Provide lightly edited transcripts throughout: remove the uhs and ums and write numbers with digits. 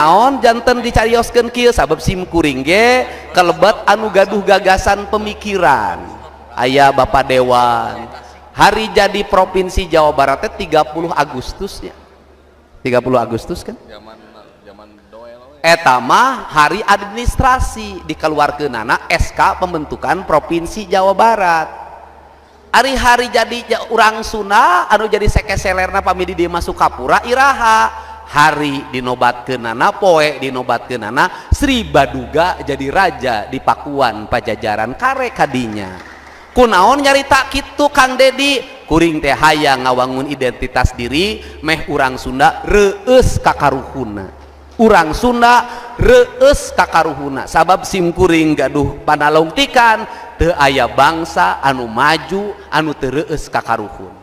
Naon janten dicarioskeun kieu? Sabab sim kuring ge kalebet anu gaduh gagasan pemikiran. Aya Bapak Dewan, hari jadi Provinsi Jawa Barat teh 30 Agustus ya, 30 Agustus kan? Zaman zaman doel we. Eta mah hari administrasi, dikeluarkeunana SK pembentukan Provinsi Jawa Barat. Ari hari jadi urang Sunda anu jadi sekeselerna pami di dieu mah Sukapura iraha? Hari dinobatkeunana, poe dinobatkeunana Sri Baduga jadi raja di Pakuan Pajajaran, kare kadinya. Kunaon nyarita kitu, Kang Dedi? Kuring teh hayang ngawangun identitas diri meh urang Sunda reueus kakaruhuna, urang Sunda reueus kakaruhuna, sabab sim kuring gaduh panalungtikan teu aya bangsa anu maju anu teu reueus kakaruhun.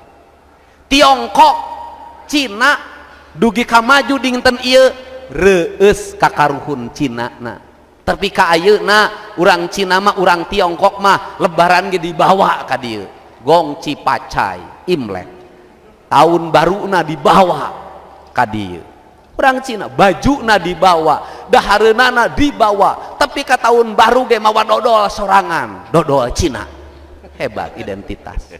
Tiongkok, Cina dugi ka maju dinten ieu reueus kakaruhun Cina na. Tapi ka ayeuna urang Cina mah, urang Tiongkok mah lebaran ge dibawa ka dieu, Gongci Pacai, Imlek, tahun baruna dibawa ka dieu. Urang Cina bajuna dibawa, dahareunana dibawa, tapi ka tahun baru ge mawa dodol sorangan, dodol Cina. Hebat identitas.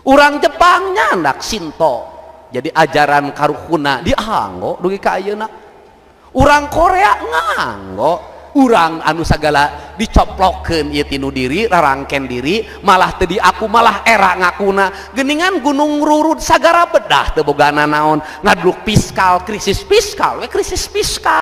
Urang Jepang nyandak Shinto, jadi ajaran karuhuna dianggo dugi ka ayeuna. Urang Korea nganggo. Urang anu sagala dicoplokeun ieu tinu diri, rarangken diri, malah teu diaku, malah era ngakuna. Geuningan Gunung Rurud sagara bedah teu boga naon, ngadluk fiskal, krisis fiskal we, krisis fiskal.